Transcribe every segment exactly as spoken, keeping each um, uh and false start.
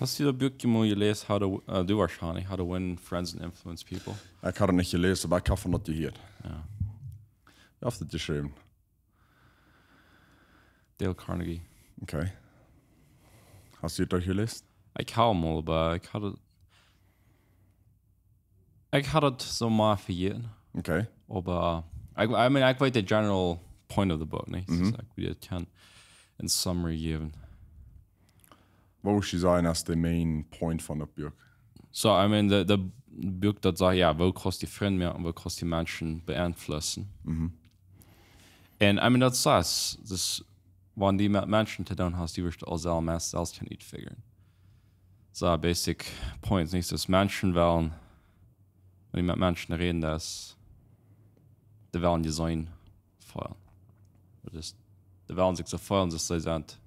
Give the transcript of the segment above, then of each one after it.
Hast du daut Buak mol jeläst, How to, äh, du woarschienlich, How to Win Friends and Influence People? Ekj haud daut nich jeläst, oba ekj haud von daut jehieet. Jo. Wäa haft daut jeschräwen? Dale Carnegie. Okay. Hast du daut jeläst? Ekj haud mol, oba ekj haud daut, ekj haud daut soo mau vejäten. Okay. Oba, ekj, I mean, ekj weet de general point of the book, nich? Mhm. Soo, ekj wudd daut kjennen en summary jäwen. Waut wudd jie sajen es de main point von daut Buak? So, I mean, de, de Buak daut sajcht, jo, woo kaust du Frind moaken, woo kaust du Menschen beeinflussen. Mhm. Un, I mean, daut sajcht, daut, wan du met Menschen to doonen hast, du woascht aul selfst, selfst kjennen utfigren. So, basic points, nich? Daut Menschen wellen, wan du met Menschen räden deist, dee wellen jeseenen feelen. Daut es, dee wellen sikj soo feelen, daut see sent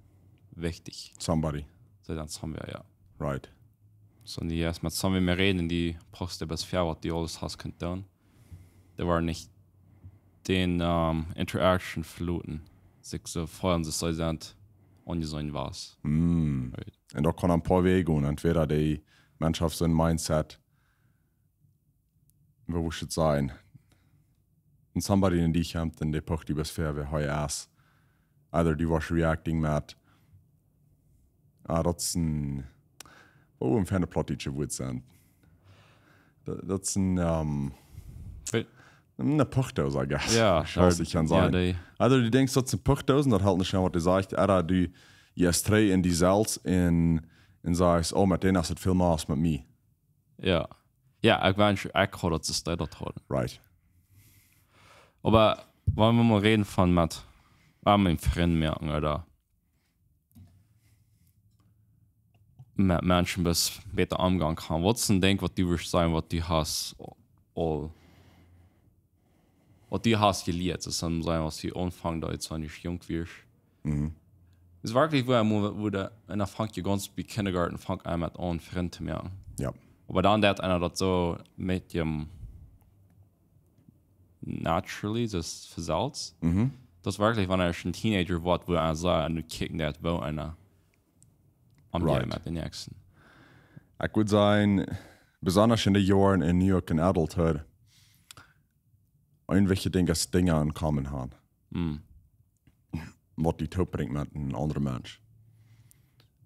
wichtich. Somebody. See sent somewhere, jo. Right. So, wan du ieescht met somebody mea räden, dee post dee best ver waut du aules hast kunt doonen. Dee woaren nich dän, ähm, interaction veloten, sikj soo feelen, daut see sent onjeseenen waut. Mm. Right. Un daut kaun een poa Wäaj gonen. Entweder de Mensch haft soon mindset, woo wudd jie daut sajen? Un somebody en die kjemt un dee pocht die best ver wäa hee es. Either du woascht reacting met, ah, daut es een, woo een feinet plautdietschet Wuat es. Daut, daut es een, ähm, Wait. een Puchdoos, I guess. Jo, Soo aus ekj kaun jo, sajen. dee, Either du denkjst, daut es een Puchdoos un daut helt nich aun waut dee sajcht, ooda du, jie streit en die selfst un, un sajchst, oh, met dän es et väl mea aus met mie. jo. Jo, ekj wensch, ekj haud daut soo daut haud. Right. Oba wan wie mol räden von met, wan wie Frind moaken, ooda met Menschen best bäta omgonen kaun. Waut es een Dinkj waut du wurscht sajen, waut du hast aul, waut du hast jelieet, daut es dan sajen, aus du aunfangst, daut du nich jung wieescht. Mhm. Es werkjlich, woo, woo, woo de, un dan fangt je gaunz bie Kindergarten, fangt eena met aun, Frind to moaken. Jo. Oba dan daut eena daut soo met däm naturally, daut es von selfst. Mhm. Daut es werkjlich, wan eena een Teenager woat, woo eena soo, un nu kjikjen daut, woo eena omjeit Right. met dän Näakjsten. Ekj wudd sajen, besonda en de Joaren en New York en adulthood, een wichtjet Dinkj es Dinja en common haben. Mm. Waut die toop brinjt met een aundra Mensch.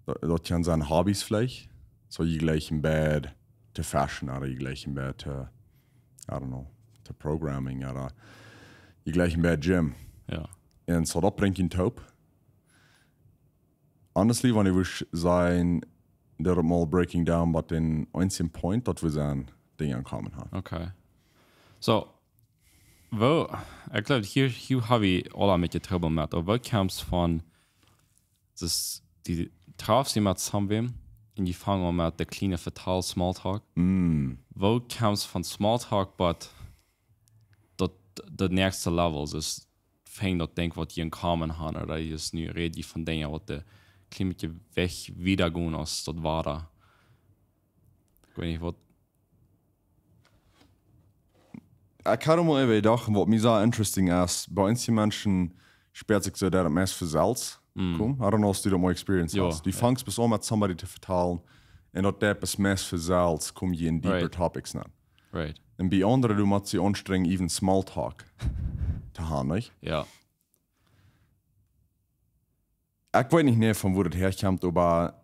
Daut, daut kjennen sennen Hobbys veleicht. Soo, jie jlikjen beid to fashion, ooda jie jlikjen beid to, I don't know, to programming, ooda jie jlikjen beid gym. Jo. Un soo, daut brinjt junt toop. Honestly, wan ekj wudd sajen, daut mol breaking down, but een eensja point, daut wie sennen Dinja en common haben. Okay. So, woo, ekj jleew, hia, hia hab wie aul een bät Trubbel met, oba woo kjemst von, daut du trafst die met somebody un dee fangen aun met de kjliene Vetal Smalltalk. Mm. Woo kjemst von Smalltalk, but daut, daut näakjste Level, daut fangt daut Dinkj waut jie en common haben, ooda jie es nu räden von Dinja waut de kjlien bät wajch wieda gonen aus daut wada. Ekj weet nich waut. Ekj haud mol äwa jedocht, waut mie soo interesting es, bie eenje Menschen spält sikj soo daut meist von selfst. Mm. Komm, I don't know, aus du daut mol experience Jo, hast. Du jo. fangst best aun met somebody to vetalen un daut daut best meist von selfst, komm jie en deeper Right. Topics aun. Right. Un bie aundre, du motst die aunstrenjen, even Smalltalk to haben, nich? Jo. Ekj weet nich mea von woo daut häakjemt, oba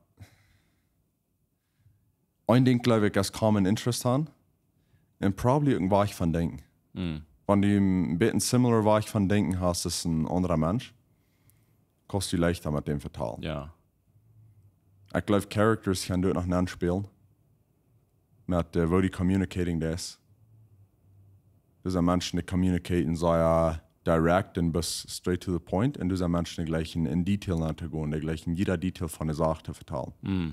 een Dinkj, jleew ekj, es common interest haben. Un probably uk een Wajch von denkjen. Mm. Wan du een bät similar Wajch von denkjen hast aus een aundra Mensch, kaust du leichta met däm vetalen. Jo. Ekj jleew, characters kjennen doa noch nenn spälen. Met, äh, woo du communicating deist. Doa sent Menschen, dee communicaten sea direct un best straight to the point. Un doa sent Menschen, dee jlikjen en detail auntogonen, dee jlikjen jieda Detail von de Sach to vetalen. Mm.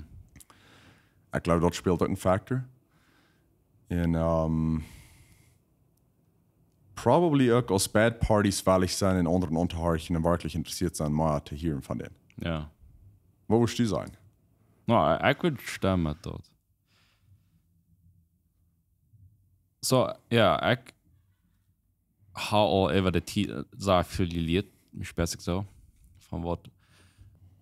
Ekj jleew, daut spält uk een factor. Un, ähm, probably uk aus beid Parties wellich sennen, en aundren auntohorchen un werkjlich interessieet sennen, mea to hieren von dän. Jo. Waut wurscht du sajen? No, ekj wudd stemmen met daut. So, jo, ekj hab aul äwa de Tiet sea väl jelieet, mie spetz ekj soo. Von waut,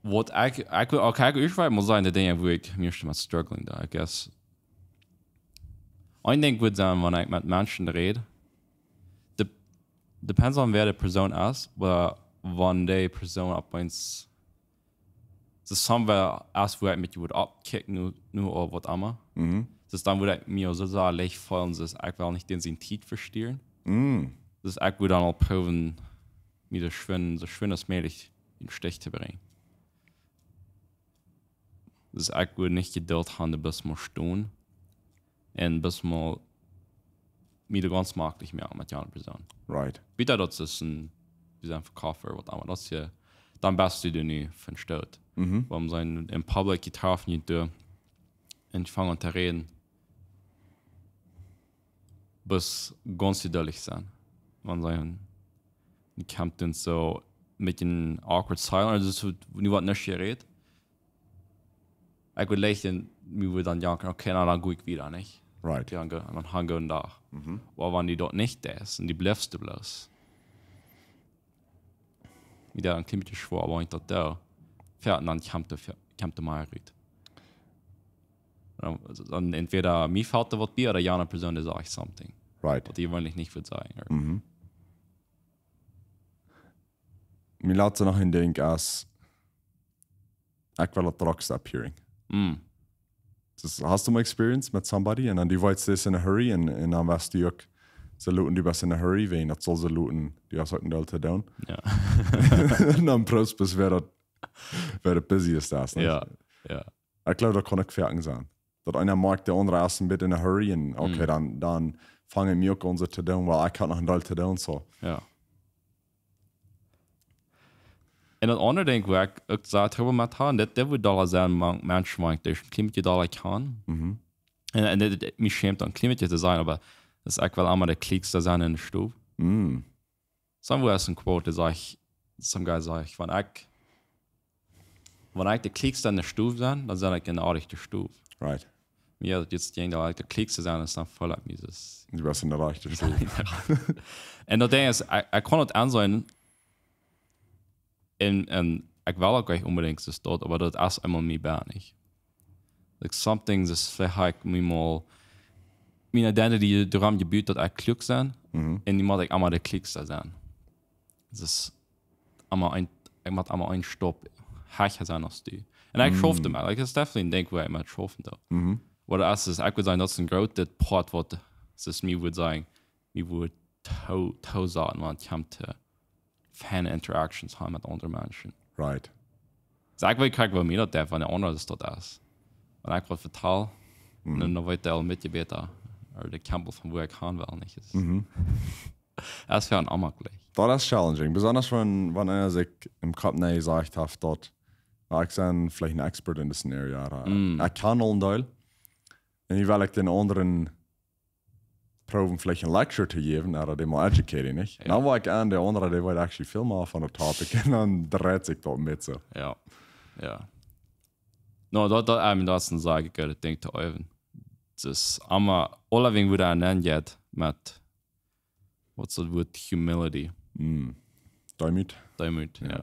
Waut ekj, ekj wudd, okay, ekj wudd mau sajen, de Dinja, wua ekj mie mea met struggling doo, I guess. Een Dinkj wudd sennen, wan ekj met Menschen räd, de, depends on wäa de Persoon es, oba wan de Persoon opp eens, daut es somewhere es, wua ekj met wudd oppkjikjen, nu, nu ooda waut emma. Mhm. Daut dan wudd ekj mie soo sea leicht feelen, daut ekj well nich dän siene Tiet vestieren. Mhm. Daut ekj wudd dan aul proowen, mie daut schwind, soo schwind aus mäajlich em Stich to brinjen. Daut ekj wudd nich Jedult haben, daut bloos mol stonen. Un bloos mol mie de gaunz maklich moaken met dee aundre Persoon. Right. Bie daut es een, wie sent Vekaufa, waut emma. Daut es je, dan best du doa nu von Stoot. Mhm. Wan see em public jetroffen, je doa, un fangen to räden. Bloos gaunz jeduldich sennen. Wan see, dee kjemt dan soo met een awkward silence, ooda soo, nu woat nuscht jerät. Ekj wudd leicht, mie wudd dan janken, okay, na, dan go ekj wieda, nich? Right. Dan go, dan han go een Dach. Mhm. Oba wan dee daut nich deit, un dee blift doa bloos. Wada een kjlien bät schwoa, oba wan ekj daut doo, jo, dan kjemt de, kjemt de mea rut. Dan, dan entwäda mie felt doa waut bie, ooda dee aundre Persoon, dee sajcht something. Right. Waut dee jeweenlich nich wudd sajen, ooda? Mhm. Mie lat noch een Dinkj aus, ekj well daut Druck stop hearing. Mm. Daut, hast du mol experience met somebody un dan dee weetst, dee es in a hurry un, un dan weetst du uk, see loten dee best in a hurry, wan daut saul see loten, dee hast uk een Deel to doonen. Jo. Un dan proowst du, wäa daut, wäa daut busy es, daut, nich? Jo, jo. Ekj jleew, daut kaun uk foaken sennen. Daut eena moakt, de aundre es een bät in a hurry un, okay, mm, dan, dan fang ekj mie uk aun soo to doonen, wiels ekj hab noch een Deel to doonen, soo. Jo. Un daut aundre Dinkj, wua ekj uk sea Trubbel met hab, daut, daut wudd doa sennen, man, Menschen, wan ekj daut een kjlien bät doa kjan. Mhm. Un, un dit, dit, mie schämt daut een kjlien bät to sajen, oba daut ekj well emma de Kjliekjste sennen en de Stow. Mm. Somewhere es een Quote, daut sajcht, some guy sajcht, wan ekj, wan ekj de Kjliekjste en de Stow sie, dan sie ekj en de oajchte Stow. Right. Jo, daut es daut Dinkj, daut ekj de Kjliekjste sie, es dan voll opp mie, daut es. Du best en de oajchte Stow. Jo. Un daut Dinkj es, ekj, ekj kaun daut aunseenen, un, un ekj well uk nich onbedinjt soo stolt, oba daut es eemol mie bie mie. Like something, daut veleicht hab ekj mie mol, miene identity doaromm jebut, daut ekj kluak sie, mhm, un nu mott ekj emma de Kjliekjste sennen. Daut es emma een, ekj mott emma een Staup hecha sennen aus du. Un ekj, mm, schauf doamet, like, daut es definitely een Dinkj, wua ekj met schaufen doo. Mhm. Oba daut es, ekj wudd sajen, daut es een grootet Poat, waut, daut es mie, wudd sajen, mie wudd too, too saten, wan daut kjemt to fijne interactions haben met aundre Menschen. Right. Soo, ekj weet krakjt, woo mie daut deit, wan de aundre daut es. Wan ekj waut vetal, mhm, dan, dan weet hee aul een bät bäta, ooda de Kampel von wua ekj han well, nich? Es, mhm, es fa een onmaklich. Daut es challenging, besonda wan, wan eena sikj em Kopp nenn jesajcht haft, daut, na, ekj sie veleicht een expert in dise area, ooda, mm, ekj kjan aul een Deel. Un nu well ekj dän aundren proowen veleicht een lecture to jäwen, ooda dee mol educating, nich? Jo. Dan woa ekj aun, de aundre, dee weet actually väl mea von daut topic, un dan dreit sikj daut met soo. Jo. Jo. No, daut, daut, I mean, daut es een sea goodet Dinkj to äwen. Daut es emma, aulawäajen, wua daut aunjeit met, waut es daut Wuat, humility? Mm. Deemoot. Deemoot, jo. Jo.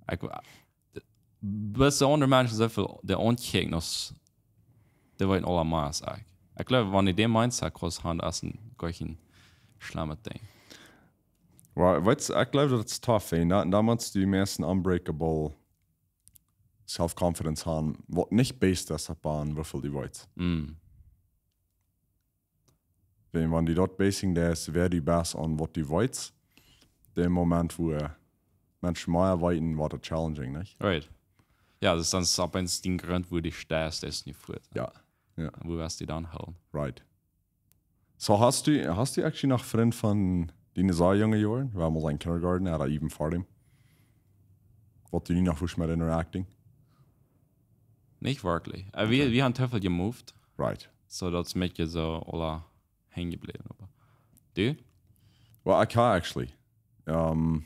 Ekj, bloos de aundre Menschen soo väl, dee aunjekjikjt aus, dee weeten aula mea aus ekj. Ekj jleew, wan du dän Mindset kaust haben, es een, jlikj een schlemmet Dinkj. Well, weetst, ekj jleew, daut es tough, ey. Dan, dan motst du meist een unbreakable self-confidence haben, waut nich based es opp woo väl du weetst. Mm. Wan, wan du daut basing deist, wäa du best aun waut du weetst, dän Moment, wua Menschen mea weeten, woat et challenging, nich? Right. Jo, daut es dan opp eemol dee Grunt, wua du steist, daut es nich fuat. Jo, jo. Wua woascht du dan hoolen? Right. So, hast du, hast du actually noch Frind von diene sea junge Joaren? Wie haben aul een kindergarten, ooda even ver däm. Waut du nu noch wust met interacting? Nich werkjlich. Äh, wie, okay, wie haben too väl jemoved. Right. So, daut es met je soo aula hangen jebläwen, oba. Du? Well, ekj hab actually. Ähm,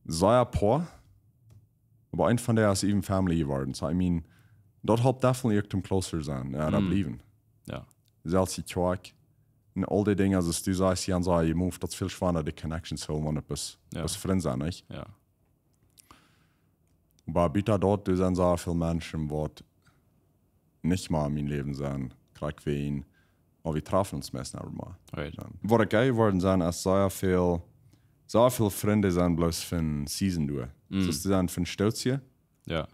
sea poa. Oba eent von dee es even family jeworden. So, I mean, daut halpt definitely uk toom closer sennen. Jo, daut, mm, bliewen. Jo. Selfst dee Kjoakj. Un aul dee Dinja, aus du sajchst, Jan, soo, jie move, daut es väl schwanda, dee Connections hoolen, wan et best, jo, best Frind sent, nich? Jo. Oba bitta daut, doa sent soo väl Menschen, waut nich mea en mien Läwen sent, krakjt wäajen, oba wie trafen ons meist noch mol. Right. Jo. Waut ekj gaunz jeworden sie, es soo väl, soo väl Frind sent bloos fa eene Season doa. Mm. Daut es, dee sent fa een Stootje. Jo.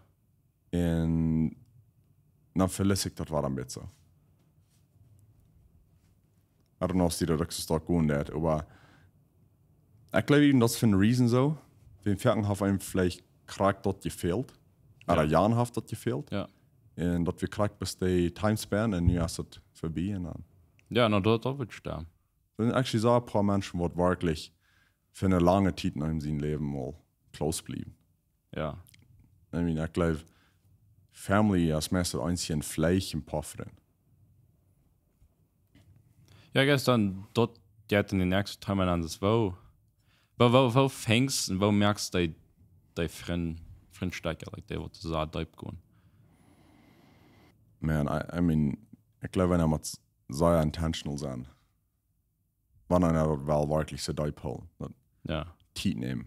Un dan veleicht ekj daut wada een bät soo. I don't know, aus dee daut uk soo stoakj gonen deit, oba ekj jleew äwent, daut es fa eene Reason soo. Wie foaken haben veleicht krakjt daut jefält. Jo. Ooda Jan haft daut jefält. Jo. Un daut wia krakjt bie dee Timespan un nu es et verbie un dan. Jo, na, daut, daut woat stemmen. Doa sent actually soo een poa Menschen, waut werkjlich fa eene lange Tiet en äa Läwen mol close bliewen. Jo. I mean, ekj jleew, family es meist daut eensje, veleicht een poa Frind. Jo, I guess dan daut jeit en de näakjste Timeline aun, daut es woo, woo, woo, woo fangst un woo moakst du dee, dee Frind, Frindschaften, like, dee waut soo deep gonen? Man, I, I mean, ekj jleew, eena mott sea intentional sennen. Wan eena daut well werkjlich soo deep hoolen. Daut Jo. Tiet nämen.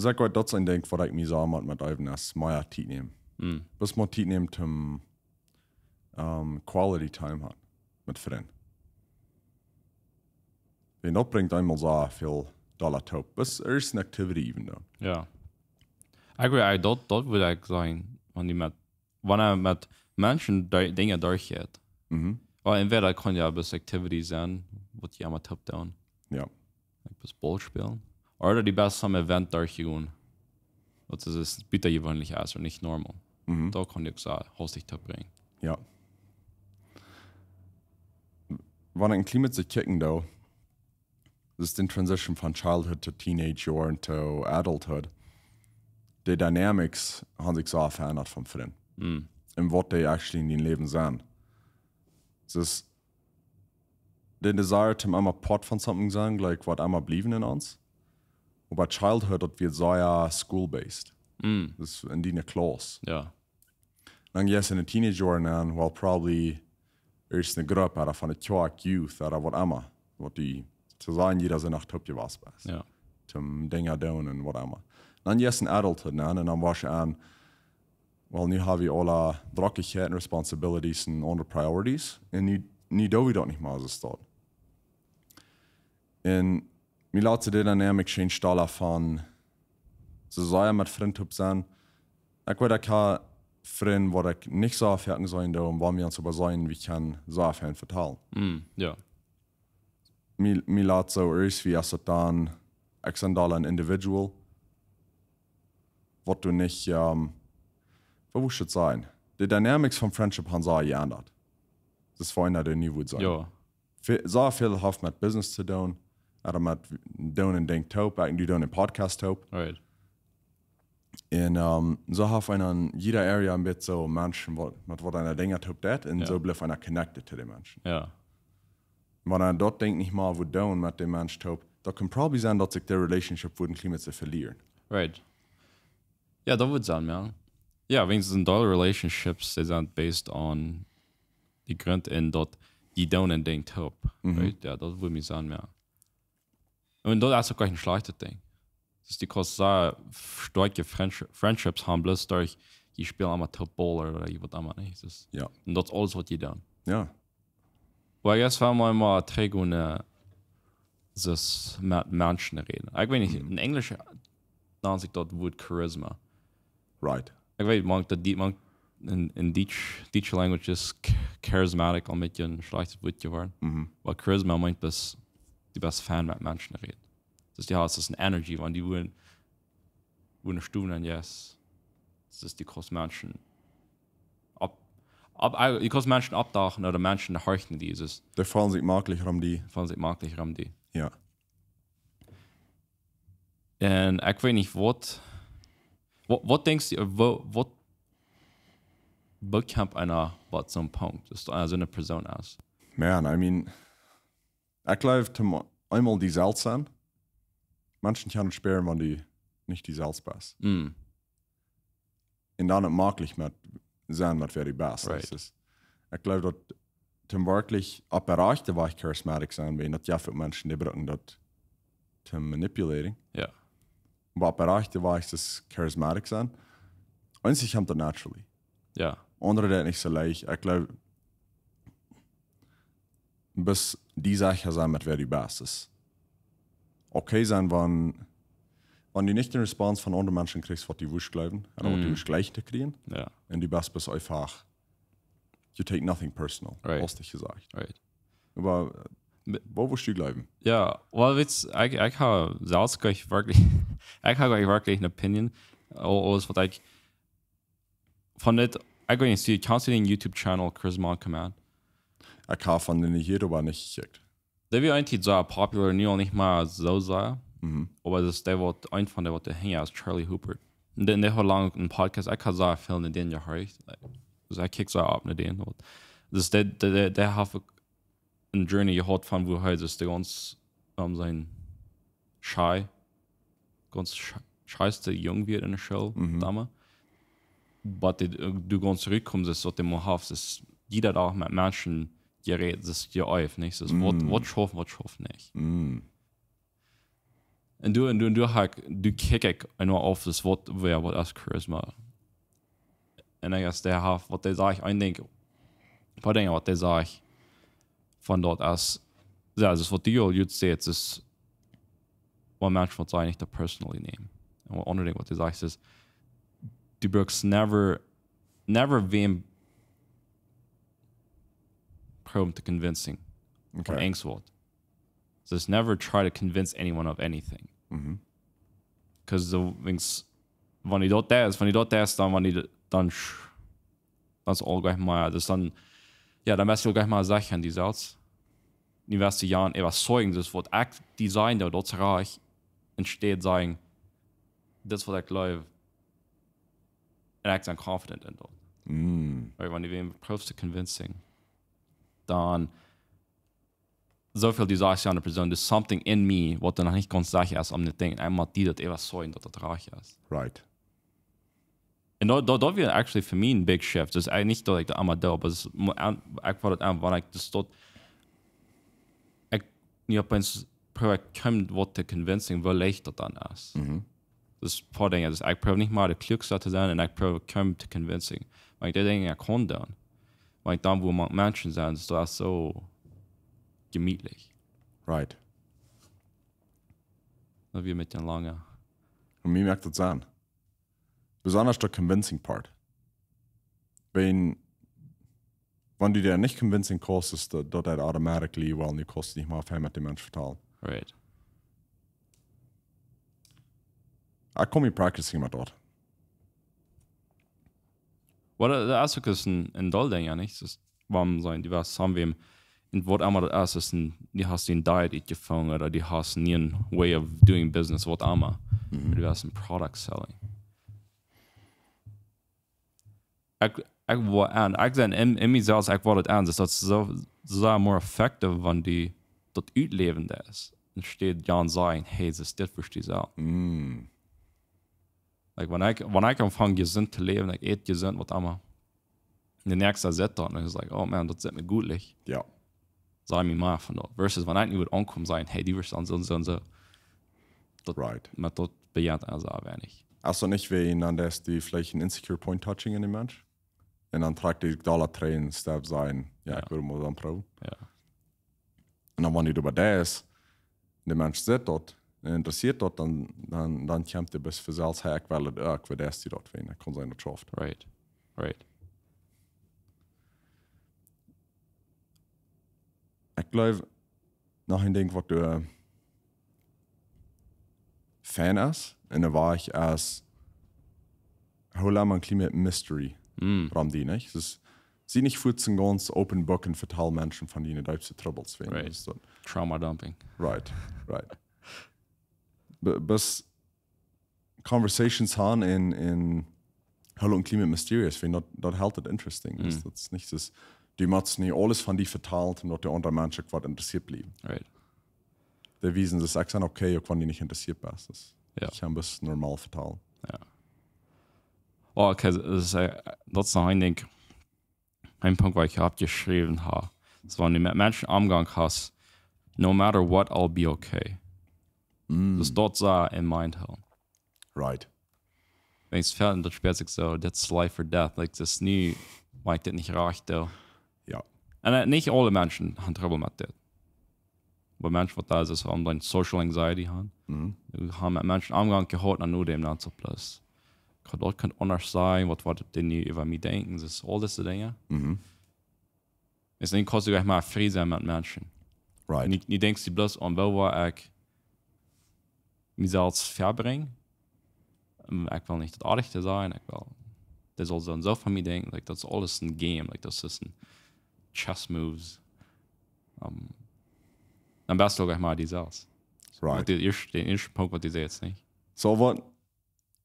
Saj ekj, daut es een Dinkj, waut ekj mie soo mott met äwen es, mea Tiet nämen. Mm. Bloos mea Tiet nämen, om, ähm, quality time haben met Frind. Un daut brinjt eemol soo väl dolla toop. Bloos irjent een activity äwent doonen. Jo. Actually, I, daut, daut wudd ekj sajen, wan du met, wan eena met Menschen de-, Dinja derchjeit. Mhm. Oba entwäda kaun jo bloos activity sennen, waut jie emma toop doonen. Jo. Like bloos Ball spälen. Ooda du best aum Event derchjegonen. Daut es, es butajeweenlich es un nich normal. Mhm. Daut kaun die uk soo hastich toop brinjen. Jo. Wan ekj een kjlien bät soo kjikjen doo, daut es de Transition von childhood to teenage Joaren to adulthood. De dynamics haben sikj soo veendat von Frind. Mm. Un waut dee actually en dien Läwen sent. Daut es de desire to emma part von something sennen, like, waut emma bliewen en ons. Oba childhood, daut wia sea school-based. Mm. Daut es en diene Class. Jo. Dan jeist du en de teenage Joaren aun, well, probably ieescht eene Grupp ooda von de Kjoakj, Youth ooda waut emma. Waut du to sennen, jieda Sindach toop jewast best. Jo. Toom Dinja doonen un waut emma. Dan jeist du en adulthood aun un dan woascht du aun, well, nu hab wie aule Drocklichkjeit un responsibilities un aundre priorities. Un nu, nu doo wie daut nich mea soo stoakj. Un mie lat soo de dynamic change dolla von soo sea met Frind toop sennen. Ekj weet, ekj hab Frind, waut ekj nich soo foaken seenen doo, un wan wie ons oba seenen, wie kjennen soo väl vetalen. Mm, jo. Mie, mie lat soo ieescht, woo es daut dan, ekj sie dolla een individual, waut du nich, ähm, woo mott ekj daut sajen? De dynamics von friendship haben soo jeendat. Daut es fein, daut du nie wudd sennen. Jo. Ve-, soo väl haft met business to doonen, ooda met doonen een Dinkj toop, ekj doo een Podcast toop. Right. Un, ähm, soo haft eena en jieda area een bät soo Menschen, waut, met waut eena Dinja toop deit, un Jo. Soo blift eena connected to de Menschen. Jo. Wan eena daut Dinkj nich mea wudd doonen met de Mensch toop, daut kaun probably sennen, daut sikj de relationship wudd een kjlien bät velieren. Right. Jo, daut wudd sennen, jo. Jo, weens en doll relationships, dee sent based on de Grunt en daut dee doonen een Dinkj toop. Mhm. Right? Jo, daut wudd mie sennen, jo. Un daut es uk kjeen schlajchtet Dinkj. Daut es, du kaust soo stoakje Friendsh-, friendships haben, bloos derch, jie spälen emma toop Ball ooda waut emma, nä? Daut es, Jo. Un daut es aules, waut jie doonen. Jo. Oba I guess, wan wie mol trigj gonen, äh, daut met Menschen räden. Ekj weet nich, Mhm. En Enjlisch nant sikj daut Wuat Charisma. Right. Ekj weet, mank daut dee, mank en, en Dietsch, Dietsche language es ch-, charismatic aul een bät een schlajchtet Wuat jeworden. Mhm. Oba Charisma meent daut, du best fein met Menschen räden. Daut du hast, daut es een Energy, wan du wua, wua ne Stemunk hast. Daut du kaust Menschen opp, opp, du kaust Menschen oppdauwen ooda Menschen horchen, dee es. Dee feelen sikj maklich rom die. Feelen sikj maklich rom die. Jo. Un ekj weet nich waut, waut, waut denkjst du, woo, waut bekjemt eena waut soon Punkt, daut eena soone Persoon es? Man, I mean, ekj jleew, toom eemol die selfst sennen, Menschen kjennen spieren, wan du nich die selfst best. Mm. Un dan et maklich met sennen, met wäa du best. Right. Daut es, ekj jleew, daut Toom werkjlich opp de rajchte Wajch charismatic sennen, wiels daut jeft uk Menschen, dee brucken daut toom manipulating. Ja. Oba opp de rajchte Wajch es charismatic sennen. Eensje kjemt daut naturally. Ja. Aundre daut nich soo leicht. Ekj jleew, best die secha sennen met wäa du best. Es okay sennen, wan, wan du nich de Response von aundre Menschen kjrichst, waut du wurscht jleewen, un waut du Mhm. wurscht jleichen to kjrieen. Ja. Un du best, best eefach, you take nothing personal, Right. hast du jesajcht. Right. Oba, äh, Be- woo wurscht du jleewen? Ja, well, weetst, ekj, ekj ha selfst jlikj werkjlich, ekj ha jlikj werkjlich ne opinion, au-, aules waut ekj von dit, ekj weet nich, see, kjanst du dän YouTube Channel Charisma on Command? Ekj ha von dän hia oba nich jekjikjt. Dee wia eene Tiet soo popular, nu aul nich mea soo sea. Mhm. Oba daut es dee waut, eent von dee waut doa hinja es, Charlie Houpert. Un dee, dee haud lang een Podcast, ekj ha sea väl no dän jehorcht. Like, dus ekj kjikj sea opp no dän. Waut. Dus dee, dee, dee, dee haft uk eene Journey jehaut von woo hee dus de gaunz, ähm, sien shy, gaunz shy, shyste Jung wia enne School, Mhm. domols. Oba dee, äh, du gaunz trigjkomen, es waut dee mau haft, es jieda Dach met Menschen jerät, es jeeeft, nich? Es waut, Mhm. waut schauft, waut schauft nich. Mhm. Un du, un du, un du ha ekj, du kjikj ekj enorm auf, es waut, wäa, waut es Charisma. Un ekj, aus dee haft, waut dee sajcht, ekj denkj, een poa Dinja waut dee sajcht, von daut es, ja, daut es waut du aul jrod sajchst, es waut Menschen waut sajen, nich daut personally nämen. Un waut aundre Dinja waut dee sajcht, es, du bruckst never, never wäm proowen to convincing. Von Okay. Angst waut. Just never try to convince anyone of anything. Mhm. Because the things, wan du daut deist, wan du daut deist, dan, wan du, dan, sch- dan es aul jlikj mau, dus dan, ja, dan best du jlikj mau secha en die selfst. Du woascht die aun äwazeijen, dus waut ekj die sajen doo, daut es rajcht, enne Städ sajen, dit es waut ekj jleew, un ekj sie confident en daut. Mhm. Right? Wan du wäm proowst to convincing, dan soo väl du sajchst, aundre Persoon, there's something in me, waut doa noch nich gaunz secha es om dit Dinkj. Un mott die daut äwazeijen, daut daut rajcht es. Right. Un daut, daut, daut wia actually fa mie een big shift. Dus ekj, nich daut ekj daut emma doo, oba daut es, mo- an- ekj woat daut aun, wan ekj dus daut, ekj, nu opp eens proow ekj kjeem waut to convincing, woo leicht daut dan es. Mhm. Dus een poa Dinja, dus ekj proow nich mea de Kluaksta to sennen un ekj proow kjeem to convincing. Wan ekj dee Dinja kaun doonen. Wan ekj dan woo mank Menschen sie, dus daut es soo jemietlich. Right. Daut wia een bät lang. Un mie moakt daut Senn. Besonda de convincing part. Wan, wan du die nich convincing kaust, es daut, daut daut automatically, well, nu kaust du nich mea väl met dän Mensch vetalen. Right. Ekj kaun mie practicing met daut. Well, daut, daut es uk een, een Deel Dinkj, jo, nich? Daut, wuarom sent, du woascht sajen wäm, un waut emma daut es, es een, du hast een diet utjefungen, ooda du hast een way of doing business, waut emma. Mhm. Du hast een product selling. Ekj, ekj woa aun, ekj sie en, en mie selfst, ekj woa daut aun, dus daut es soo, soo more effective, wan du daut utläwen deist. Enne Städ jan sajen, hey, daut es dit fa die selfst. Mm. Like, wan ekj, wan ekj aunfang jesunt to läwen, ekj ät jesunt, waut emma. Un de näakjsta sitt doa un es like, oh man, daut sitt mie goot, like. Jo. Saj mie mea von daut. Versus wan ekj nu wudd aunkomen sajen, hey, du woascht dan soo un soo un soo. Daut, Right. Met daut bejäajent eena soo weinich. Aus daut nich wäa, dan es daut veleicht een insecure point touching en dän Mensch. Un dan trakjt dee dolla trigj un step sajen, jo, Jo. ekj well mol dan proowen. Jo. Un dan, wan du doabie best, de Mensch sitt daut, un interessieet daut, dan, dan, dan kjemt dee best von selfst, hey, ekj well daut uk, ekj well daut, dee daut wellen, ekj kaun sennen daut schauft. Right. Right. Ekj jleew, noch een Dinkj waut doa fein es, enne Wajch es, hool emma een kjlien bät mystery Mm. rom die, nich? Dus, sie nich fuaz een gaunz open book un vetal Menschen von diene deepste troubles, wan Right. Dus daut Trauma dumping. Right, right. Be-, best conversations han un, un hool een kjlien bät mysterious, wan daut, daut helt daut interesting. Dus Mm. daut es nich, dus, du motst nich aules von die vetalen, om daut de aundre Mensch uk waut interessieet bliewen. Right. Dee wiesen, dus ekj sie okay, uk wan du nich interessieet best. Dus Jo. ekj kaun best normal vetalen. Jo. Oh, okay, daut es, äh, daut es noch een Dinkj, een Punkt waut ekj hia oppjeschräwen hab. So, wan du met Menschen Omgang hast, no matter what, I'll be okay. Dus daut soo en mind hoolen. Right. Wan ekj fäl, daut spieet sikj soo, that's life or death. Like, daut es nu, wan ekj dit nich rajcht doo. Jo. Un äh, nich aule Menschen haben Trouble met dit. Oba Menschen waut daut es, waut dan social anxiety haben. Haben met Menschen Omgang jehaut un nu däm dan soo plus. Kaun daut kaun aundasch sennen, waut woat dee nu äwa mie denkjen, daut es aul dise Dinja. Es dan kaust du jlikj mol frie sennen met Menschen. Right. Nu, nu denkjst du bloos aun, woo woa ekj mie selfst vebrinjen. Ähm, ekj well nich daut oajch sennen, ekj well, dee saul soo un soo von mie denkjen. Like, daut es aules en game. Like, daut es en chess moves. Ähm, dan best du jlikj mol die selfst. Right. Waut dee ieescht, dän ieeschten Punkt, waut du sajchst, nich? So, waut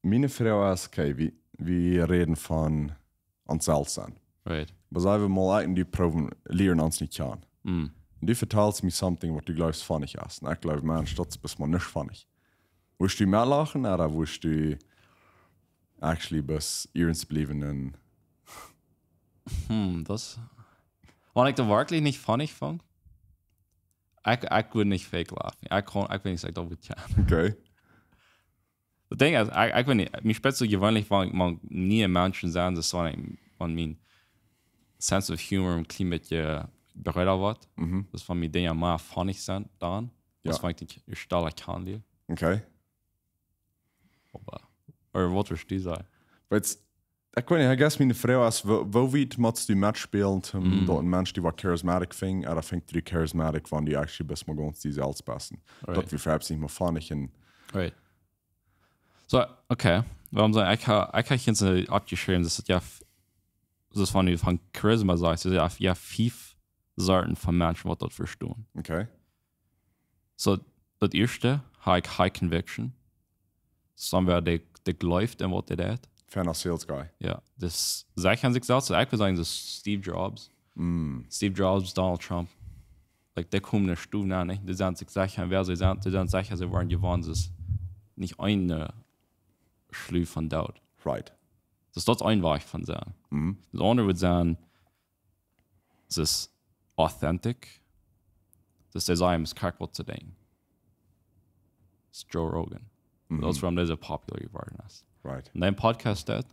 miene Froag es, okay, wie, wie räden von ons selfst sennen. Right. Oba saj wie mol, ekj un du proowen, lieren ons nich kjanen. Mm. Un du vetalst mie something, waut du jleefst funny es. Un ekj jleew, Mensch, daut es bloos mol nich funny. Wurscht du metlachen, ooda wurscht du actually bloos ernst bliewen un Hm, daut. Wan ekj daut werkjlich nich funny funk, ekj, ekj wudd nich fake laughing. Ekj kaun, ekj weet nich, ekj daut wudd kjanen. Okay. Daut Dinkj es, ekj, ekj weet nich, mie spieet soo jeweenlich, wan, wan niee Menschen sent, daut wan ekj, wan mien sense of humor en kjlien bät breeda woat. Mhm. Daut wan mie Dinja mea funny sent dan. Jo. Daut wan ekj dee ieescht kjanen lier. Okay. Oba, ooda waut wurscht du sajen? Weetst, ekj weet nich, I guess miene Froag es, woo, woo wiet motst du metspälen, om daut een Mensch die waut charismatic finjt, ooda finjt dee charismatic, wan du actually bloos mol gaunz die selfst best? Right. Daut wia perhaps nich mol funny un Right. So, okay. Wuarom saj ekj, ekj ha, ekj ha hia soo opjeschräwen, daut et jo, f- daut wan du von Charisma sajchst, daut jo, jo fiew Sorten von Menschen waut daut vestonen. Okay. So, daut ieeschte, ha ekj high conviction. Somebody, dee, dee jleeft en waut dee deit. Fan aus sales guy. Jo, daut sajcht sikj selfst. Ekj wudd sajen, daut es Steve Jobs. Mm. Steve Jobs, Donald Trump. Like, dee komen en de Stow nenn, nich? Dee sent sikj secha, wäa see sent. Dee sent secha, see woaren jewonnen. Daut es nich eene Schluw von Doot. Right. Daut es daut een Wajch von sennen. Mhm. Daut aundre wudd sennen, daut es authentic. Daut es dee sajen, es krakjt waut see denkjen. Daut es Joe Rogan. Mhm. Daut es wuarom dee soo popular jeworden es. Right. En dän Podcast daut,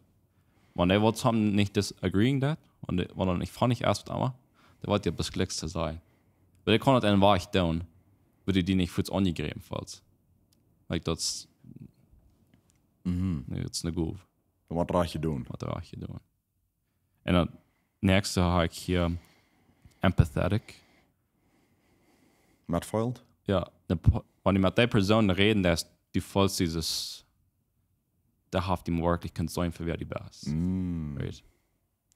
wan dee waut something nich disagreeing daut, wan dee, wan dee nich funny es, waut emma, dee woat die bloos jlikj to sajen. Oba dee kaun daut en een Wajch doonen, wua du die nich fuaz aunjegräwen feelst. Like, daut es, Mhm. nä, daut es ne Goov. Daut woat rajcht jedonen. Waut hab ekj jedonen? En daut näakjste ha ekj hia empathetic. Metfeelen? Jo, de Po-, wan du met dee Persoon räden deist, du feelst daut, dee haft die werkjlich concern fa wäa du best. Mm. Right?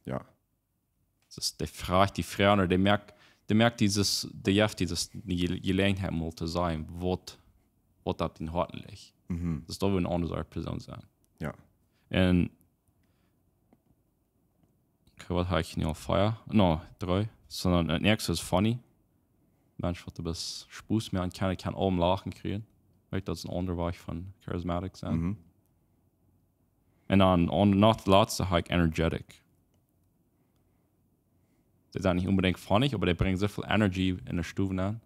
Jo. Daut es, dee froagt die Froagen, dee moakt, dee moakt daut, dee jeft die daut, dee Ge-, Jeläajenheit mol to sajen, waut, waut opp dien Hoat licht. Mhm. Daut es dan wua ne aundre Sort Persoon sennen. Jo. En, okay, waut ha ekj nu aul? Vea? No, dree. Sonda daut näakjste es funny. Mensch, waut du best Spos mea aun kjennen, kaun aulem Lachen kjrieen. Weetst, daut es een aundra Wajch von charismatic sennen. Mhm. En dan, en, no daut latste ha ekj energetic. Dee sent nich onbedingt funny, oba dee brinjen soo väl Energie en de Stow nenn.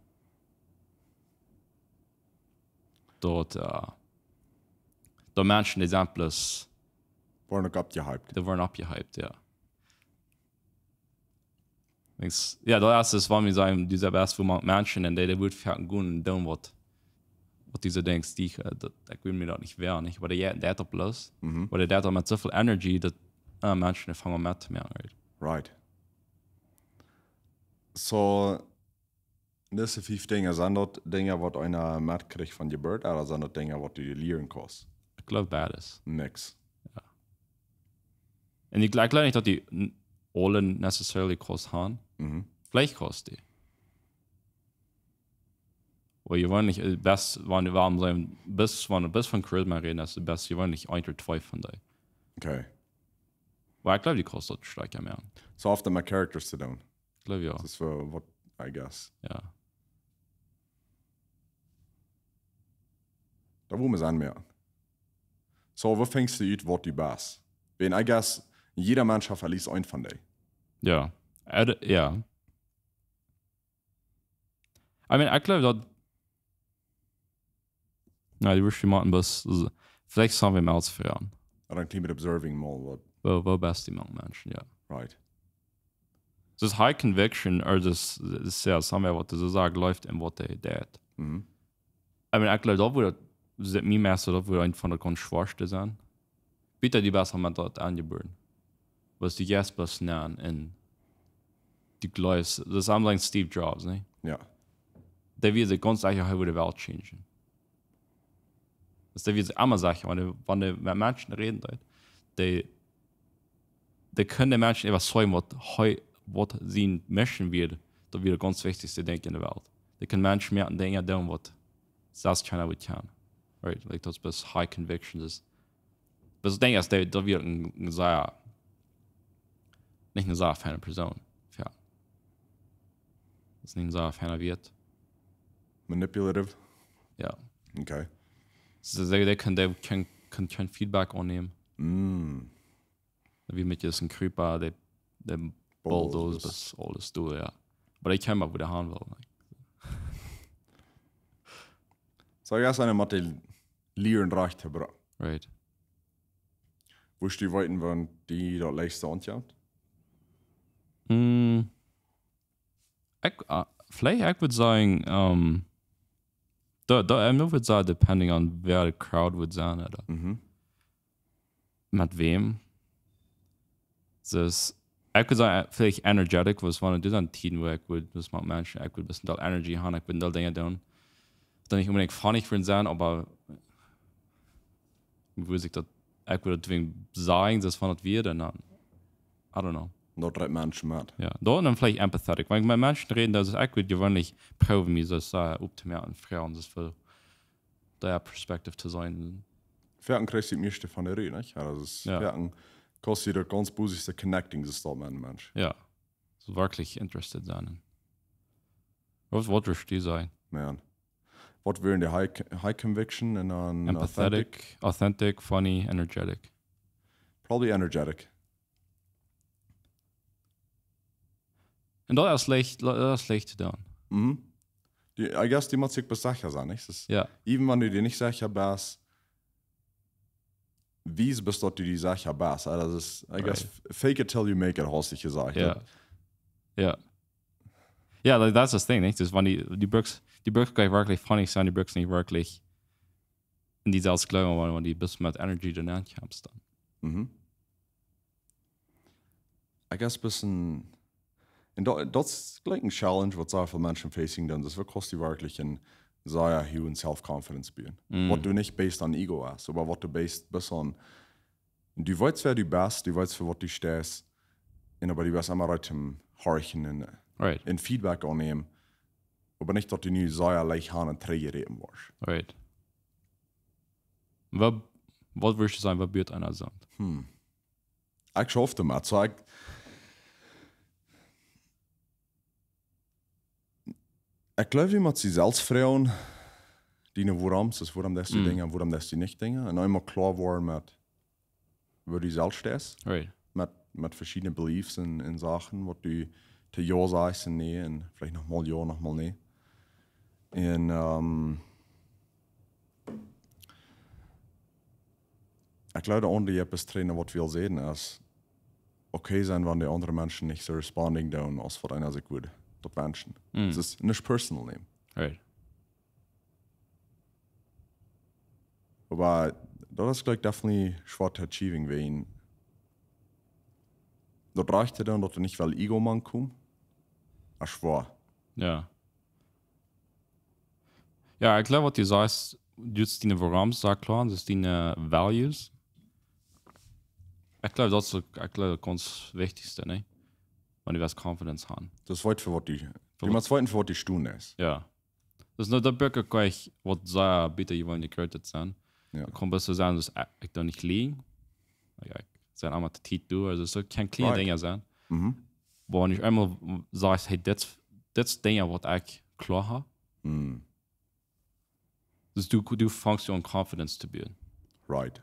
Daut, äh, daut Menschen, dee sent bloos, Woaren uk oppjehypt. dee woaren oppjehypt, jo. Denkjst, jo, daut es, es wan wie sajen, dee sent best wua Menschen en dee, dee wudden foaken gonen doonen waut, waut dee denkjst, dee, äh, daut, ekj well mie daut nich wäa, nich? Oba dee, dee deit daut bloos. Mhm. Oba dee deit daut met soo väl Energie, daut, äh, Menschen dee fangen aun mettomoaken, right? Right. So, dise fiew Dinja, sent daut Dinja waut eena metkjricht von Jeburt, ooda sent daut Dinja waut du lieren kaust? Ekj jleew beides. Nix. En ekj, ekj jleew nich daut du n-, aule necessarily kaust haben. Mhm. Veleicht kaust du. Oba jeweenlich, äh, best, wan du, wuarom sajen, best, wan du best von Charisma räden, daut es best jeweenlich eent ooda twee von dee. Okay. Oba ekj jleew, du kaust daut stoakja moaken. So oft met Characters to doonen. Ekj jleew, jo. Daut es fa waut, I guess. Jo. Daut woa wie aunmoaken. So, woo finjst du ut waut du best? Wiels, I guess, jieda Mensch haft at least eent von dee. Jo. Äh, jo. I mean, ekj jleew daut, na, du wurscht die motten best, veleicht sent wie mea aus Froagen. Or then keep it observing more, what, woo, woo best du met Menschen, jo. Right. Daut high conviction, or daut, daut, jo, somebody waut soo sea jleeft enn waut hee deit. Mhm. I mean, ekj jleew, daut woat, daut, mie meist, daut woat eent von de gaunz schwoaste sennen. Bitte die best met daut aunjebuaren. Waut du jeist best naun enn du jleefst. Daut es aunlangst Steve Jobs, nä? Jo. Dee wia sikj gaunz secha, hee wudd de Welt changen. Daut dee wia sikj emma secha, wan hee, wan hee met Menschen räden deed, dee, dee kunn de Menschen äwaseijen waut hee, waut sien Mission wia, daut wia daut gaunz wichtichste Dinkj enn de Welt. Dee kunn Menschen moaken Dinja doonen waut selfst kjeena wudd kjennen. Right? Like, daut es best high conviction, daut es, daut Dinkj es, daut, daut wia een, een sea, nich eene sea feine Persoon. Jo. Daut es nich een sea feina Wieet. Manipulative? Jo. Okay. Soo, dee, dee kunn, dee kunn, kunn kjeen Feedback aunnämen. Mm. Wia met disen Creeper, dee, dee Bulldoze, bulldoze best aules derch, jo. Oba ekj kjenn mau, wua dee han well, like. Soo, jo, sent met dee Lieren rajcht to brinjen. Right. Wurscht du weeten, wan die daut leichtste aunkjemt? Mm. Ekj, ah, veleicht, ekj wudd sajen, ähm, daut, daut, ekj wudd sajen, depending on wäa de crowd wudd sennen, ooda Mhm. met wäm. Dus, ekj wudd sajen, eh, veleicht energetic, wiels wan du dan Tieden, wua ekj wudd, daut met Menschen, ekj wudd best Deel Energy haben, ekj wudd Deel Dinja doonen. Dan nich onbedinjt funny fa sennen, oba wua ekj daut, ekj wudd daut wellen sajen, daut wan daut wia, dan, I don't know. Daut dreit Menschen met. Jo, daut dan veleicht empathetic. Wan ekj met Menschen räd, daut es, ekj wudd jeweenlich proowen, mie soo sea, eh, opptomoaken, froagen, daut es väl, dee Perspective to seenen. Foaken kjrichst du daut mieeschte von de Rut, nich? Jo, daut es, jo, foaken kaust du daut gaunz bosich connecting, daut es daut met een Mensch. Jo. Soo werkjlich interested sennen. Waut, waut wurscht du sajen? Man. Waut wieren dee high, high conviction un dan empathetic, authentic? Authentic, funny, energetic. Probably energetic. Un daut es leicht, daut es leicht to doonen. Mhm. Die, I guess, du motst die best secha sennen, nich? Daut es, jo, even wan du die nich secha best, wies best daut du die secha best. Jo, daut es, I guess, right, f-, fake it till you make it, hast du jesajcht, jo, jo. Jo. Jo, that, that's the thing, nich? Dus wan du, du brukst, du brukst nich werkjlich funny sennen, du brukst nich werkjlich enn die selfst jleewen, wan, wan du best met Energy doa nenn kjemst dan. Mhm. I guess best een, un daut, daut es jlikj een Challenge, waut sea väl Menschen facing doonen. Daut es, woo kaust du werkjlich een sea huagen Self-Confidence buen. Mm. Waut du nich based on ego hast, oba waut du based, based on, du weetst, wäa du best, du weetst, fa waut du steist, un oba du best emma reed to horchen un, eh, right, un Feedback aunnämen. Oba nich, daut du nu sea leicht han un trigjjeräden woascht. Right. Waut, waut wurscht du sajen, waut bieet eena soont? Hm. Ekj schauf doamet. Soo, ekj, ekj jleew, du motst die selfst froagen, diene Worums, daut es, wuarom deist du, mm, Dinja, wuarom deist du nich Dinja. Un eemol kloa woaren met, wua du selfst steist. Right. Met, met veschiedne Beliefs un, un Sachen, waut du to jo sajchst un nä, un veleicht noch mol jo, noch mol nä. Un, ähm, ekj jleew, de aundre Jeppes Trainer, waut wie aul säden, es okay sennen, wan de aundre Menschen nich soo responding doonen, aus waut eena sikj wudd daut wenschen. Mm. Daut es nich personal nämen. Right. Oba daut es, jlikj, definitely schwoa to achieving, wäajen daut rajcht to doonen, daut doa nich väl Ego mankomt, es schwoa. Jo. Jo, ekj jleew, waut du sajchst, du hast diene Worums, saj kloa, daut es diene Values. Ekj jleew, daut es, ekj jleew, daut gaunz wichtichste, nä? Wan du west Confidence han. Daut es weit fa waut du, fa du waut motst weeten, fa waut du stonen deist. Jo. Daut es nu, daut bruck ekj nich waut sea bäta jeweenlich jekjrieet sennen. Jo. Daut kaun best sajen, daut ekj, ekj doo nich lieejen. Jo, ekj sie emma to Tiet doa, aulsoo daut kjennen kjliene, right, Dinja sennen. Mhm. Oba wan du eemol sajchst, hey, dit, dit es Dinja waut ekj kloa hab. Mhm. Dus du, du fangst aun Confidence to buen. Right.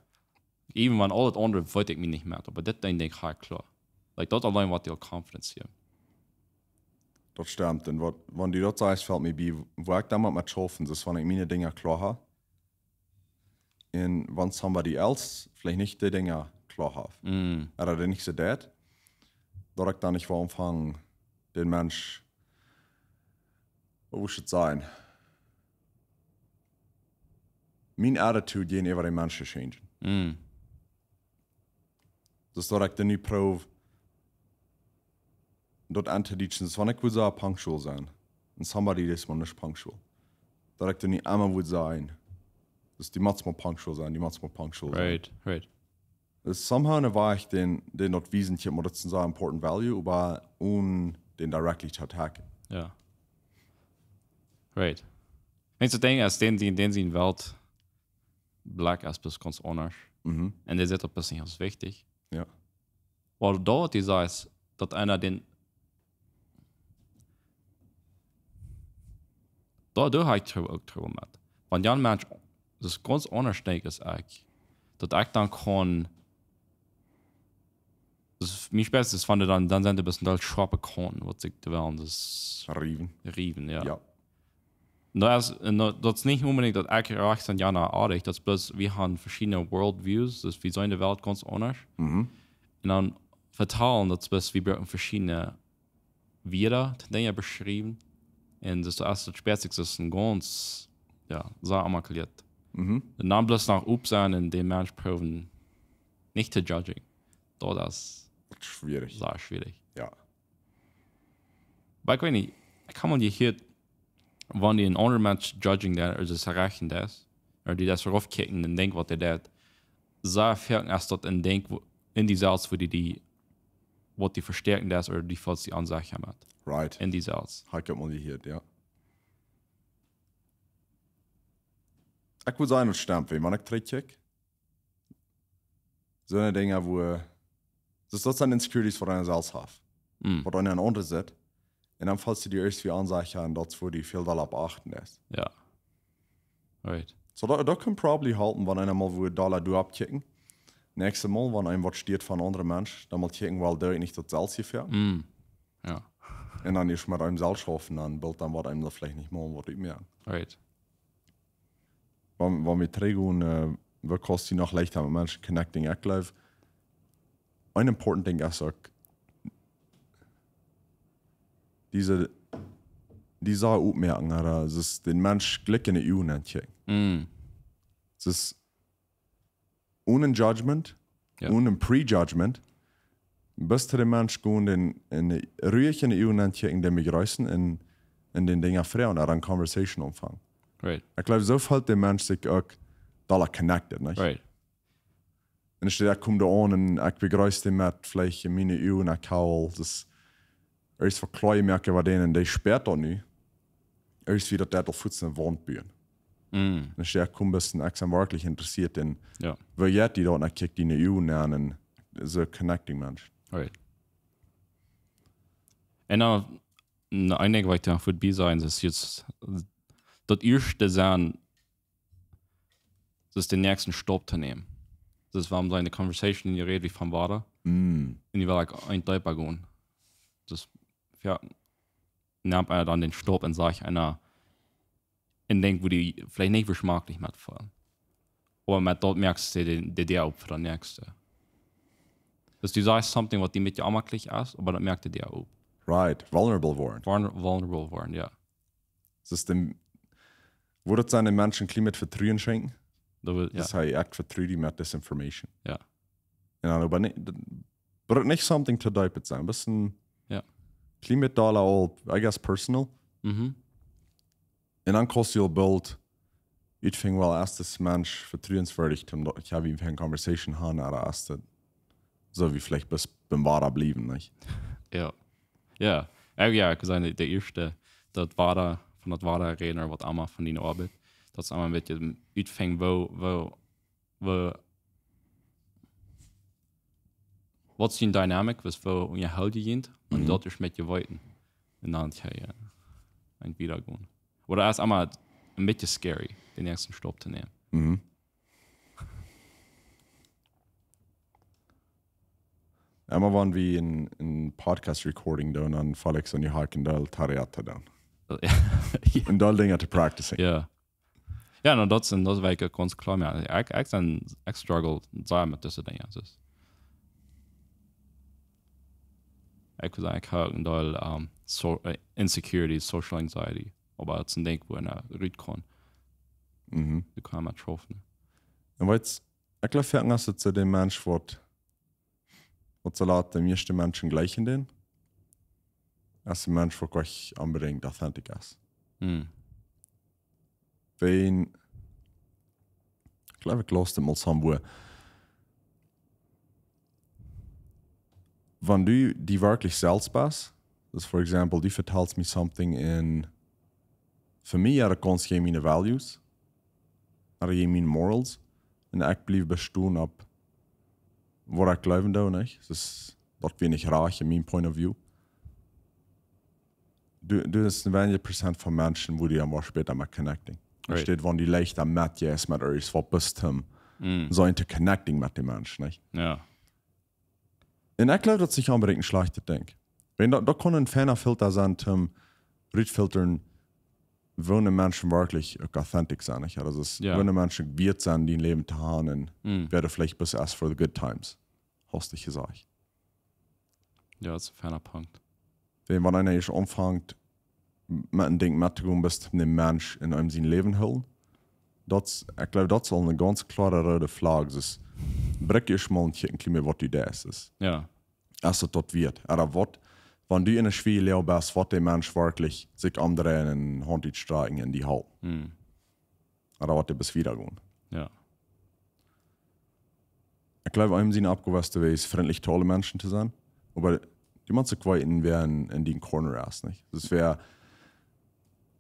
Even wan aul daut aundre weet ekj mie nich mea, oba dit Dinkj denkj ekj, ha, kloa. Like, daut auleen woat die aul Confidence jäwen. Daut stemmt. Un waut, wan du daut sajchst, felt mie bie, wua ekj dan mau met schaufen, daut es, wan ekj miene Dinja kloa hab. Un wan somebody else veleicht nich de Dinja kloa haft. Mm. Ooda dee nich soo deit, daut ekj dan nich well aunfangen, dän Mensch, woo wudd ekj daut sajen? Miene Attitude jäajenäwa dän Mensch changen. Mm. Daut es daut ekj dan nu proow, daut auntodeachen, daut wan ekj wudd soo punctual sennen, un somebody es mau nich punctual, daut ekj dan nu emma wudd sajen, daut du motst mau punctual sennen, du motst mau punctual sennen. Right, right. Daut es somehow een Wajch, dän, dän daut wiesen, daut es soo important value, oba onen dän directly to attacken. Ja. Right. Denkjst du, Dinja, aus dän, dän, dän sien Welt Black es bloos gaunz aundasch. Mhm. Un dee sitt daut bloos nich aus wichtich. Ja. Oba daut, dee sajcht, daut eena dän, doa, doa hab ekj Trou-, uk Trubbel met. Wan jan Mensch, daut gaunz aundasch denkjt aus ekj, daut ekj dan kaun, daut es, mie spieet et, wan dee dan, dan sent dee bloos een Deel scharpe Kaunten, waut sikj doa wellen, daut es Riewen. Riewen, ja. Ja. Daut es, un daut, daut es nich onbedinjt daut ekj rajcht sie un jana oajch, daut es bloos, wie haben veschiedne worldviews, daut es, wie seenen de Welt gaunz aundasch. Mhm. Un dan vetalen, daut es bloos, wie brucken veschiedne Wieed, Dinja beschriewen. Un daut es, daut spieet sikj, daut es een gaunz, ja, sea amakliert. Mhm. Un dan bloos noch opp sennen un dän Mensch proowen nich to judgen. Daut es schwierig. Sea schwierig. Ja. Oba ekj weet nich, ekj hab mol jehieet, wan du een aundren Mensch judgen deist, ooda rechten deist, ooda du deist raufkjikjen un denkjst, waut hee deit, sea foaken es daut een Dinkj, wua, enn die selfst, wua du die, waut du vestäakjen deist, ooda du feelst die onsecha met. Right. Enn die selfst. Hab ekj uk mol jehieet, ja. Ekj wudd sajen, daut stemmt, wan ekj trigjkjikj. Soone Dinja, wua, daut, daut sent Insecurities, waut eena selfst haft. Mm. Waut eena aundre sitt. Un dan feelst du die ieescht wada onsecha un daut es, wua du väl dolla opp achten deist. Ja. Right. So, daut, daut kaun probably halpen, wan eena mol wua dolla doa oppkjikjen. Näakjstet Mol, wan eena waut stieet von een aundren Mensch, dan mol kjikjen, well, doo ekj nich daut selfst hia ver? Mm. Ja. Un dan ieescht met eenem selfst schaufen, dan built dan waut eenem daut veleicht nich mol waut utmoakt. Right. Wan, wan wie trigjgonen, äh, woo kaust du noch leichta met Menschen connecten? Ekj jleew, een important Dinkj es uk, dise, dise Opmoakjunk, ooda daut dän Mensch jlikj enne Uagen ankjikjen. Mm. Daut es onen Judgment, ja, onen Prejudgment, bloos to dän Mensch gonen, dän, enne, ruhig enne Uagen ankjikjen, dän bejreessen un, un dän Dinja froagen, dan eene Conversation aunfangen. Right. Ekj jleew, soo feelt de Mensch sikj uk dolla connected, nich? Right. Un ekj stell, ekj kom doa aun un ekj bejreess dän met veleicht enne Uagen, ekj hab aul, daut es, ieescht verkloajen moaken, waut dän, un dee spieet daut nu. Ieescht wia daut, dee haud aul fuaz eene Waunt buen. Mm. Un ekj stell, ekj kom bloos un ekj sie werkjlich interessieet en, ja, woo jeit die daut, un ekj kjikj die enne Uagen aun un soo connecting Mensch. Right. Un dan, een Dinkj, waut ekj dan fa die sajen, es ieescht, daut ieeschte sennen, daut es dän näakjsten Stap to nämen. Daut es, wuarom sent de Conversation, dee rät wie von Wota. Mm. Un dee well ekj een deepa gonen. Daut es, ja, nemt eena dan dän Stap un sajcht eena een Dinkj, wua dee veleicht nich jeschmakjlich met feelt. Oba met daut moakst du de, de Däa op fa daut näakjste. Daut du sajchst something, waut die een bät jeschmakjlich es, oba daut moakt de Däa op. Right, vulnerable woaren. Vulner-, vulnerable woaren, ja. Daut es dän, wudd et sennen, dän Menschen een kjlien bät Vetruen schenkjen? Daut wudd, ja. Daut hee, ekj vetru die met dise Information. Ja. Un dan oba nich, daut brukt nich something too deep to sennen. Bloos een, ja, kjlien bät dolla aul, I guess, personal. Mhm. Un dan kaust du aul boolt utfinjen, well, es dis Mensch vetruenswieedich, om daut ekj hab eene Conversation haben, ooda es daut soo aus veleicht bloos biem Wota bliewen, nich? Ja. Ja. Ä, ja, ekj saj, de, de ieeschte, daut Wota, von daut Wota räden, waut emma von diene Oabeit, daut es emma een bät utfinjen, woo, woo, woo, waut es dee Dynamic, waut, woo unjahoolt jie junt, un, mhm, daut es met je weeten. Un dan kjenn jie, äh, wieda gonen. Ooda es emma een bät scary, dän näakjsten Stap to nämen. Mhm. Emma wan wie een, een Podcast Recording doonen, dan feel ekj soo, nu ha ekj een Deel Tarea to doonen. Ja. Een Deel Dinja to practicen. Ja. Ja, no, daut sent, daut weet ekj gaunz kloa, jo. Ekj, ekj sent, ekj struggle sea met dise Dinja. Dus ekj wudd sajen, ekj ha een Deel, um, so, eh, insecurity, social anxiety. Oba daut es een Dinkj, wua eena rut kaun. Mhm. Du kaust met schaufen. Un weetst, ekj jleew, foaken es et soo de Mensch waut, waut soo lat de mieeschte Menschen jlikjen doonen, es een Mensch waut nich onbedinjt authentic es. Hm. Wan, ekj jleew, ekj laus daut mol somewhere. Wan du die werkjlich selfst best, dus for example, du vetalst mie something un fa mie, jo, daut kjemt jäajen miene values, ooda jäajen miene morals, un ekj bliew bestonen opp waut ekj jleewen doo, nich? Dus daut wia nich rajcht en mien point of view. Du, du best een weinje Prozent von Menschen, wua du dan waut späta met connecting. Right. Enne Städ wan du leichta met jeist met irjent waut best, um Hm. soo to connecting met de Menschen, nich? Ja. Un ekj jleew, daut es nich onbedinjt een schlajchtet Dinkj. Wan daut, daut kaun een feina Filter sennen, om rutfiltren, woo Menschen werkjlich uk authentic sent, nich? Jo, daut es, Ja. woo Menschen wieet sent, dien Läwen to haben un Hm. wäa veleicht bloos es for the good times. Hast du jesajcht. Ja, daut es een feina Punkt. Wan, wan eena ieescht aunfangt, met een Dinkj mettogonen, best du een Mensch en eenem sien Läwen hoolen. Daut es, ekj jleew, daut es aul een gaunz kloare roode Flagg. Dus, bräakj ieescht mol een kjlien bät waut du deist. Dus, Ja. es daut daut wieet. Ooda waut, wan du en eene schwierje Loag best, waut de Mensch werkjlich sikj omdreien un Haunt utstrakjen un die halpen. Hm. Ooda waut de best wieda gonen. Ja. Ekj jleew, eenem siene Oppgow es, frintlich to aule Menschen to sennen. Oba du motst uk weeten, wäa en, en dien corner es, nich? Dus wäa,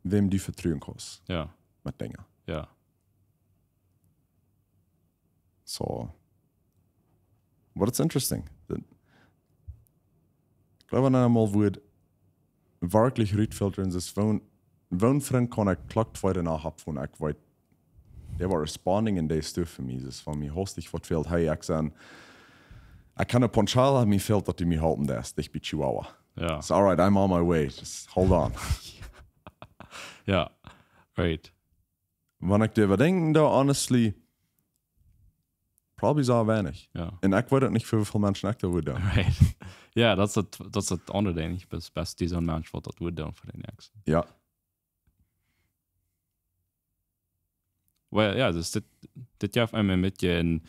wäm du vetruen kaust Ja. met Dinja. Ja. So. But it's interesting. Daut, ekj jleew, wan eena mol wudd werkjlich rutfiltren, es woo, woo een Frint kaun ekj Klock twee doano haben, wua ekj weet, they were responding in days too for me. Dus wan mie hastich waut fält, hey, ekj saj, ekj kaun een Ponchal haben, mie fält daut du mie halpen deist, ekj bie Chihuahua. Ja. It's all right, I'm on my way. Just hold on. Ja. Right. Wan ekj doaräwa denkj, dan honestly, probably sea weinich. Ja. Un ekj weet uk nich, fa woo väl Menschen ekj daut wudd doonen. Right. Ja, daut es daut, daut es daut aundre Dinkj. Nich best, best du soon Mensch waut daut wudd doonen fa de näakjste. Jo. Well, ja, dus dit, dit jeft eenem een bät een,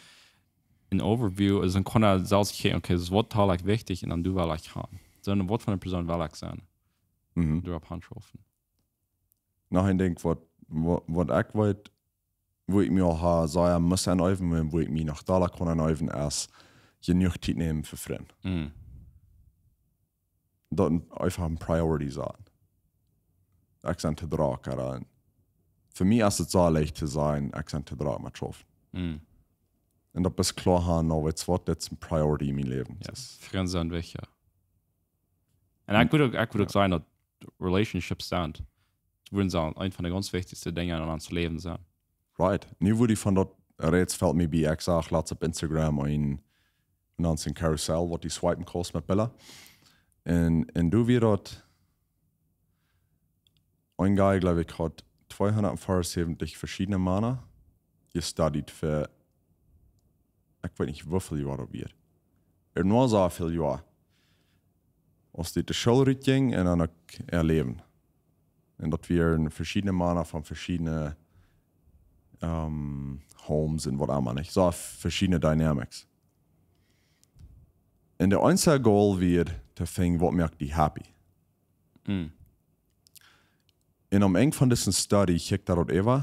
een Overview. Also dan kaun eena selfst kjikjen, okay, dus waut hol ekj wichtich un dan doo well ekj han. Dan waut fa eene Persoon well ekj sennen. Mhm. Doaropp han schaufen. Noch een Dinkj waut, waut, waut ekj weet, wua ekj mie aul ha sea must aunhoolen un wua ekj mie noch dolla kaun aunhoolen, es jenuach Tiet nämen fa Frind. Hm. Daut eefach een priority sennen. Ekj sie too drock, ooda fa mie es et sea leicht to sajen, ekj sie too drock met schaufen. Hm. Un daut es kloa han, no, weetst waut, daut es een priority en mien Läwen. Ja. Dus Frind sent wichtich. Un ekj wudd uk, ekj wudd uk sajen daut relationships sent, wudden sajen, eent von de gaunz wichtichste Dinja en ons Läwen sennen. Right. Nu wua du von daut rätst, fält mie bie, ekj sach latst opp Instagram een, een aundret Karussell, waut du swipen kaust met Bilda. Un, un doa wia daut, een guy, jleew ekj, haud tweehundatveerunsäwentich veschiedne Mana jestudiet fa, ekj weet nich woo väl Joa daut wia. Ea wia sea väl Joa. Aus dee de School rutjinkj un dan uk äa Läwen. Un daut wieren veschiedne Mana von veschiedne, ähm, homes un waut emma, nich? Soo veschiedne dynamics. Un de eensje goal wia to finjen, waut moakt die happy. Hm. Un aum Enj von dise study kjikjt hee daut äwa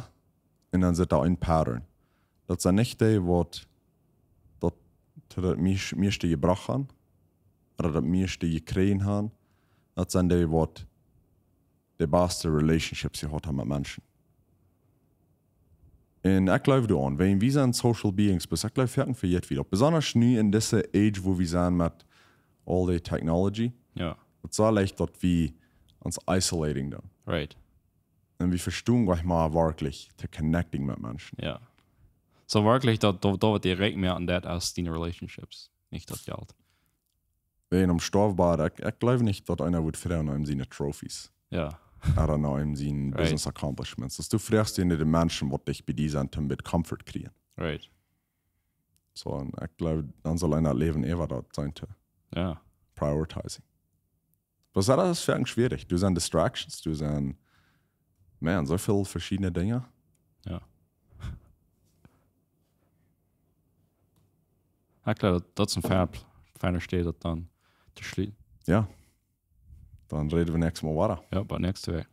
un dan sitt hee een pattern. Daut sent nich dee waut daut, daut miesch-, mieeschte jebrocht han, ooda daut mieeschte jekjräajen han. Daut sent dee waut de baste relationships jehaut han met Menschen. Un ekj jleew doaraun, wan wie sent social beings, bloos ekj jleew, foaken vejät wie daut. Besonda nu en dise age, wua wie sent met aul dee technology, Ja. daut es leicht daut wie ons isolating doonen. Right. Un wie vestonen nich mea werkjlich to connecting met Menschen. Ja. Soo werkjlich daut, daut, daut waut die rikj moakt, daut es diene relationships, nich daut Jelt. Wan du stoafst, ekj, ekj jleew nich daut eena wudd froagen no siene Trophies. Jo. Ooda no siene Right. Business Accomplishments. Dus du froagst die de Menschen waut dicht bie die sent, om een bät Comfort kjrieen. Right. Soo, un ekj jleew, dan saul eena daut Läwen äwa daut sennen to Jo. prioritizing. Oba daut es foaken schwierich. Doa sent Distractions, doa sent, man, soo väl veschiedne Dinja. Jo. Ekj jleew daut, daut es een fein, feine Städ daut dan to schlieten. Jo. Dan räden wie näakjstet Mol wieda. Jo, bie näakjste Wäakj.